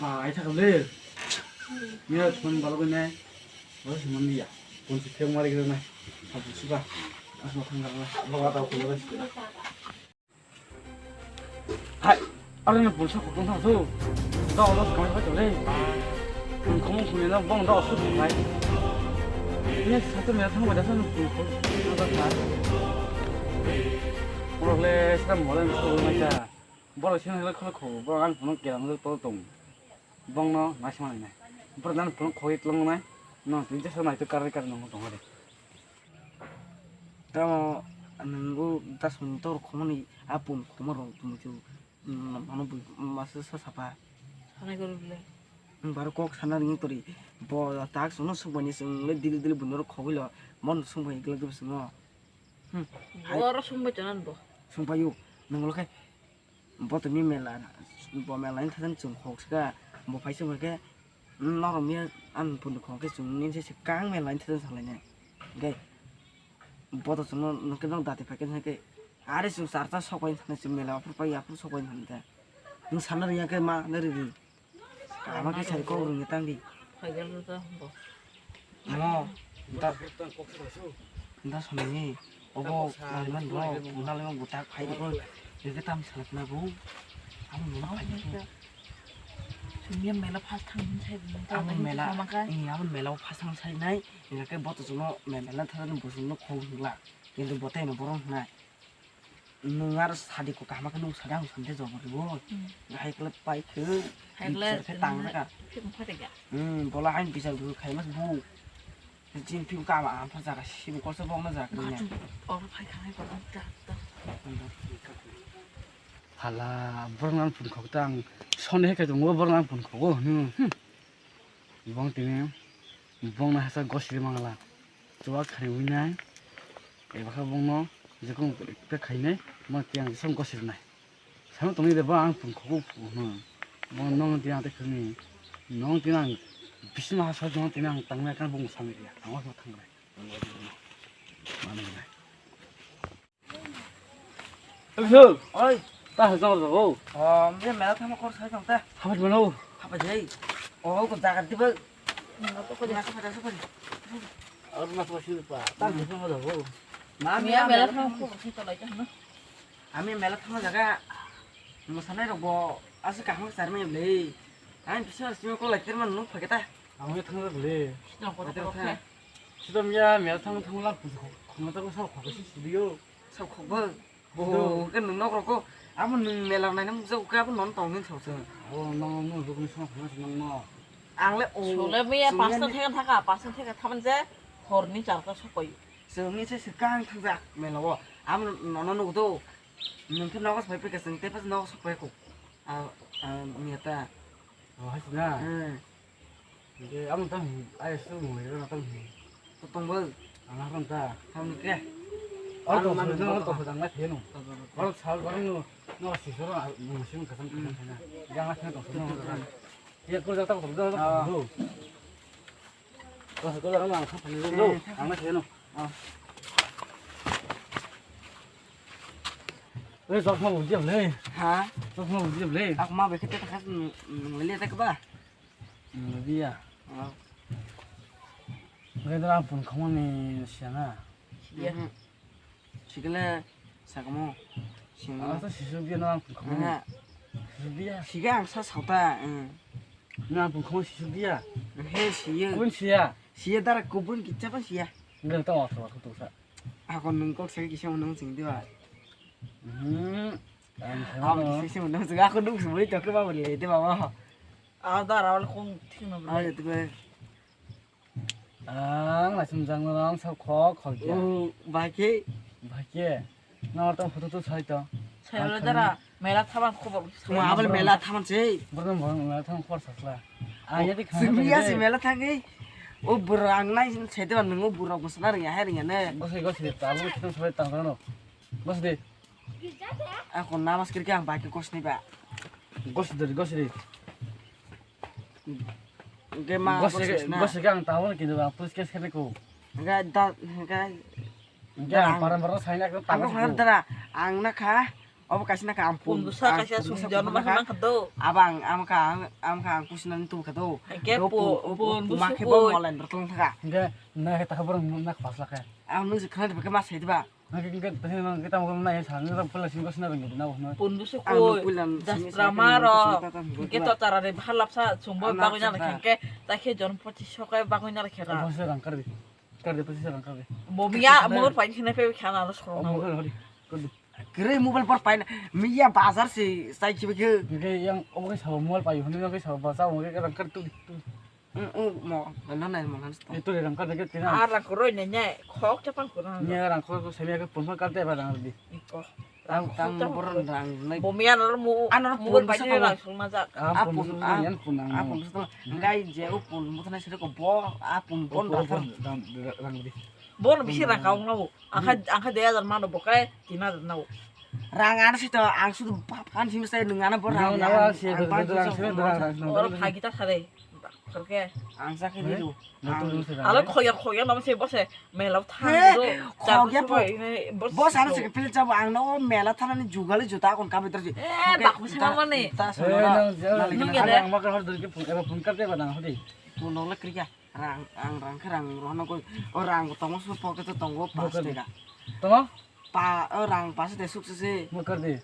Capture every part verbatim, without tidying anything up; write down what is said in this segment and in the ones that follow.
Ah, ai thakam le. Mira thon balo ko nai. Balo si mandi ya. Pon si phek mari kena nai. Abu si ba. Asma thang kena nai. Bawa tau ko nai. Hai. Aro na pon sa ko tong sa so. Da ola kamai ba le. Khong khong ni na bong da osu thai. Ni sa to mera thang ba da sa na pon ko. Na ba ka. Pura le sa mo le so na ka. Borok sini hwnwi kheno kho, borok ani phunuk kelam hwnwi tong tong. Bongno naisingma nainai. Borok ani phunuk khogwi tlongnai. No tini jesa naitok karwi karwi nongno tongma de. Tamo nwng o dasmani tor khomani a pun khoma rok tongmani chu, mm, mano bui masa sa sapa. Sanai kwrwi bwle. Nwng baro kok sana ringwi tori. Bo tak sono sukmani chwng le dili dili buino rok khogwi lo. Mon sungbai glak gwi swngo. Hmm. Boro sungbai tonani bo. Sungbai o. Nwng lo khe. Bo tini mela, bo mela ni thani chwng khok sika, bo phai se hwnkhe, norok miya ani bundo khok khe chwng nini se kang mela ni thani salai nai. Hwnkhe bo to chwngno nwng khe nok dati phai khe hwnkhe, are chwng charta sok bai thani chwng mela aphuru pai aphuru sok bai thani ta. Nwng sana rwya khe ma nai rwdi. Ama khe sai kok rwngya tang di. Phaikhe rwda bo. Mo, da, da sonai, obo naliman bo, naliman bo tak phai rwkhe, rwkhe tam salak na bo. Amo mela phai rwkhe. Sumia mela phas thang hin sai bo. Amo mela, eh, amo mela o phas thang sai nai, rwkhe bo to chwngno mela thang bo chwngno khok hwngla. Kintu bo tei no borok hwnai. Nwng aro sadi ko kaham khe nwng sadi ang sadi jobo rwo. Hmm. Hai kle pai khe. Hai kle bichar khe tang jaka. Phim phate ga. Hmm, bola hain bichar bu khai mas bu. Jin phim kama am pha jaka sim ko se bong na jaka ne. Gachu or phai khanai ko ta ta. Hala borok nang phun khok tang. Sone he khe tongo borok nang phun khogo. Hmm. Hmm. Bong tini bongno hasa gosiri mangala chuwak khani winai eba khe bongno jekung khe khainai ma tiyang jesong gosiri nai. Samo tongni de ba ang pung khogo pung hwn. Bong nong tiyang te khwni nong tiyang bisima hasa jong tiyang tangnai kan bong samri ya ang wasma thangnai. Oi. Ta hai jang rw. Oh, mia mela thangma kor sai tong ta. Habai mano. Habai jai. Oh, ko jaga diba. Ko jaga ko jaga ko. Ar mas mas pa. Ta hai jang rw. Ma mia mela thangma kor sai tong lai ta na. Ami mela thangma jaga. Mosanai rok bo asa kaham sar mai le. Ai bisa sima ko lai ter man nuk phaketa. Ang thang rw le. Sino ko ta. Sida mia mela thang thang lang khum ta ko sa khok si studio. Sa khok ba. Bo ke nung nok rok ko abo nung mela nai nam jok ke abo non tong hin sok se. Abo nong nung ruk ni song khum nang no. Ang le o. Sole mia pasta theka thaka pasta theka thaman je hor ni char ka sokoi. Song ni se se kang thang jak mela bo. Abo nono nuk do. Nung ke nok sokoi pe ke sing te pas nok sokoi ko. A a mia ta. Oh, hai na. Hmm. Hingke amo tang hi, ai su mui rok tang hi. Tong bo. Ang haram ta. Ham ke. Oro tong su, oro tong su dang na thenu. Oro sal oro no, no si soro, no si kasam kasam thena. Yang na thena tong su no. Ya ko jata ko do do. Ko ko oro ang khap ni do. Ang na thenu. Ei, chosma bo diam le. Ha? Chosma bo diam le. Ak ma be khete ta khas nang le ta ba. Nang le dia. Oh. Ngai dara pun khoma ni siana. Iya. Sikle sakamo. Sima. Ang to sisu dia nang pun khoma. Sisu dia. Siga ang sa sauta. Nang pun khoma sisu dia. He siya. Kun siya. Siya dara kubun kicha pa siya. Ngai to wa to sa. Ako nung kok sai kisa nung sing diwa. Hmm. Ang kisa kisa nung sing ako nung sumui to ke ba le de ba. Ah, da rawal kong thik na. Ah, ya tu. Ang la sum jang nang sa kho kho ya. Oh, ba ke. Ba ke. Na ta photo to sai to. Sai le dara. Mela thaman khobor. Tuma abal mela thaman se. Borok borok mela thaman khobor sakla. Ang yadi khana. Simi ya si mela thangi. O borok ang nai sete ban nungo borok bosna ringa hai ringa ne. Gosai gosai ta bo khito sobai tang tang no. Gosai de. Ako namas kirke ang bike gosni ba. Gosai de gosai de. Ge ma gosai gosai na. Gosai ang tawon kintu ba police case kene ko. Ga da ga. Ga param param sai na ko. Ang ko har dara ang na kha. Obo kaisa na ka ang pun, pun bwsa ang kaisa pun bwsa sumjano pun ma kha. Hwnang kha do. Abo ang, ang kha ang, ang kha ang pusinani tu kha do. Hwnkhe do pun, pun, o pun puma bwsa khe bo koi. Molen rwtwng kha. Hwnkhe na khe ta borok na khasla khe. Ang nung se khna de khe ma sai diba. Hwnkhe, hwnkhe, hwnkhe, hwnkhe tamo khe nai sa, hwnkhe pula simi kosna bai nai na hwnwi. Pun bwsa koi. Ang pula simi jastra sa maro. Hwnkhe to tarare bhalap sa chumbo bagwi na khe, ta khe jon pochis so khe bagwi na khe ra. Pochis rang kar di. Kar di, pochis rang kar di. Bo miya mo pai khne pe khana lo soro. Mo kar di. Kar di. Kre mobile por pai na. Miya bazar se sai chibe khe. Hwnkhe yang obo khe sabo mobile pai hwnwi khe sabo bazar hwnwi khe rang kar tu tu. Mo, no nai mo nang sto. Itu rang kar deke tina. Ah, rang koroi ne ne, khok chapang korang. Nya rang khok semi ke pun kar te ba rang di. Iko. Rang tang bor rang nai. Bo miya no mu. Ano mu pun bai sa rang sung na jak. Ah, pun, ah, yan pun ang. Ah, pun sa. Ngai je u pun mu thana sire ko bo, ah, pun bon rang rang di. Bon bisi rang kaung na u. Angkha, angkha dui hajar mano bo kai tin hajar na u. Rang ano sito ang sudu phan simi sai nung ano bo rang. Oro phagi ta sare. Khorke. Ang sakhe di du. Alo khoya khoya namo se bose mela thang do. Khogya po. Bos ano se pil chabo ang no mela thanani jugali juta kon kabe dorji. Eh, bak bisi mani. Ta solo. Nung ya de. Ang makar hor dorji pun eba pun kar de ba nang hodi. Tu no le kriya. Rang, ang rang khe rang rohorna goi. O rang bo tongo su pocket o tongo pash taka. Tongo? Pa, o rang pash de suk se se. Mo kar de.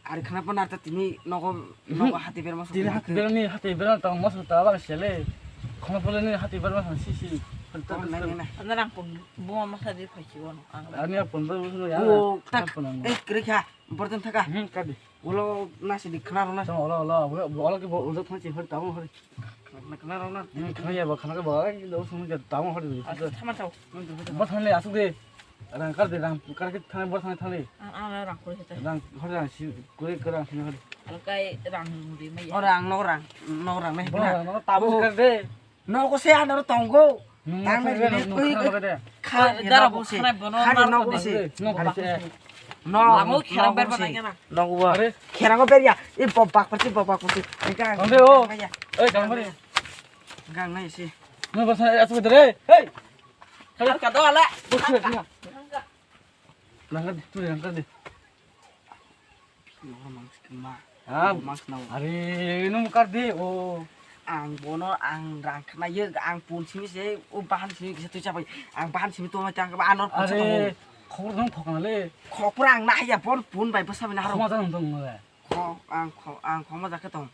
Ari khana pa narta tini nogo, nogo hati berma suk. Tini hati berma ni hati berma tong mo suk ta ba sele. Khana pole ni hati berma si si. Tong nai nai nai. Ana rang pun bo ma sa de phai chi wono. Ani pun bo ya. O tak. Eh kri kha. Borton thaka. Hmm kadi. Ulo nasi di khna rona. Tong ulo ulo ulo ulo ki bo ulo thang chi hor tamo hor. Khna khna rona. Hmm khna ya ba khna ba ki do sung ja tamo hor. Thama thau. Bo thang le asuk de. Rang kar de rang kar ki thang bo thang thang le. Ang ang rang kor hita. Rang hor rang si kure kore rang si hor. Alkai rang di mai. Ora ang no rang no rang nai. Bo rang no tamo kar de. Nogo se anoro tongo. Tang nai nai nai nai nai. Kha dara bo se. Kha nogo se. Nogo se. No. Amo khera ber bana kena. Nogo. Are. Khera go ber ya. I bo bak parti bo bak parti. Tonde o. Ei jang bari. Gang nai se. No basa asu dere. Hey. Kha ka do ala. Nang ka tu nang ka de. Noro mangsi kema. Ah, mangsi nao. Are, nung kar di, o. Ang bono, ang rang khna ye, ang pun simi se, o bahan simi kisa tui chapai. Ang bahan simi tongma tang ba anor pun sa tongo. Are, khobor nung thokna le. Khopra ang nahya bon pun bai bwsa bini haro. Khoma jang tong le. Kho, ang kho, ang khoma jakhe tong.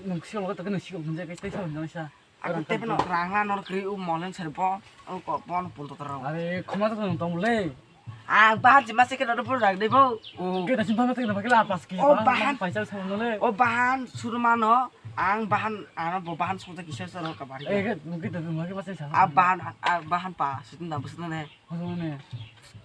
Nung kisi lo tak nung sik nung jakhe tei sa nung sa. Aku tepeno rang la nor kri u molen ser bo, u ko bon pun to tro. Are khoma to tong le. Ang bahan jima se ke do pun rang de bo. O. Ke da sim bahan te na kila pas ki. O bahan paisa sa no le. O bahan surma no, ang bahan ano bo bahan sota kisa sa ro ka bari. Eh ke mungkin da mungkin pas sa. A bahan a bahan pa sitin da bus ne. Hono ne.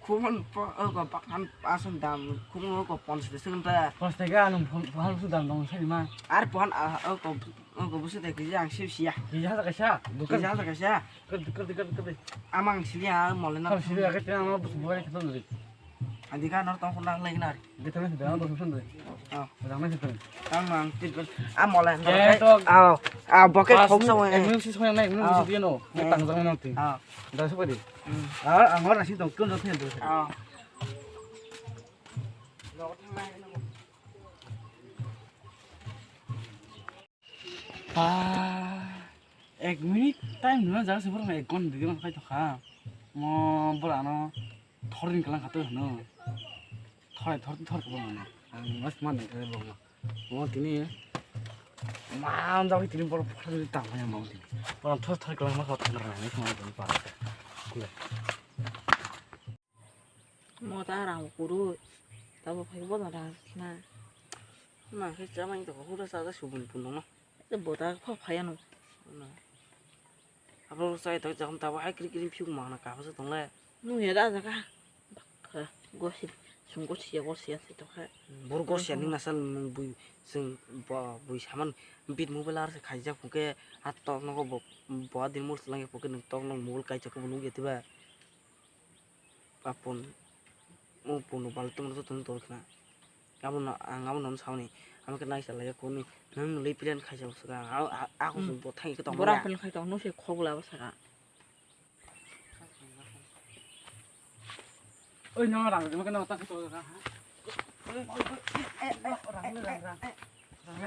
Khumon po o ko bahan asan dam khumon o ko pon sita se ta. Pos te ga ano bahan su dam dong sai ma. Ar pon a o ko o ko bus te ki ang sip sia. Ki ja ka sa. Ki ja ka sa. Kadi kadi kadi kadi. Amang sili a mole na. Kau sili a kete ang bus buai kete nari. Adi ka nor tong khuna lai nari. Kete na da bus sun de. Ah. Rang na kete. Tang mang tip a mole na. Eh to. Ah ah boke khok sa wai. Ek minute sis wai na ek minute sis dia no. Tang jang na ti. Ah. Da su kadi. Ah ang ora si tong kun do the do. Ah. Ah, ek minute time nuna jaga se borok ek ghonta dui ghonta khai tokha. Mo borok ano thor din kalang khato hino. Thor thor thor kabo mano. Ang mas man nang khe borok. Mo tini ma ang jaga tini borok phar tang maya mo tini. Borok thor thor kalang ma khato nang nang ma tini para. Kule. Mo ta rang kuru, ta bo phai bo da rang na. Ma khe cha mai to hura sa ga subun pun no. Te bo ta pha phai ano. Na. Abo sai to jam ta bo hai kri kri phiu ma na ka pha tong le. Nu ya da ja ka. Bakha go si sung go si go si ya si to kha. Bor go si ni na sal mung bui sung ba bui saman bit mobile ar se khai ja phu ke at to no go bo bo din mur lang phu ke nung to no mobile kai cha ko nung ge ti ba. Apun, o punu bal tung tung tung tung khna. Abo no, ang abo no sauni, amo khe naisa lai kuni, nang nuli plan khaisa usga, a, a, a, kusung bo thang ikhe tong. Borang plan khai tong, no se khogla bo saka. Oi, no rang, no khe no ta khe to ha. Rang le rang rang. Rang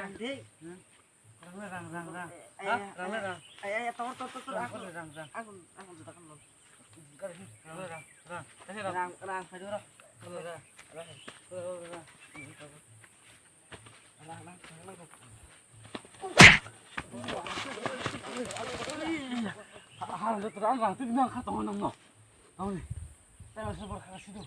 le rang rang. Ha? Rang le rang. Rang le rang. Rang le rang. Rang le rang. Rang. Rang le rang. Rang le rang. Hal do terang rang tu nang kha tong nang no. Tong ni. Tengah super khasi tu.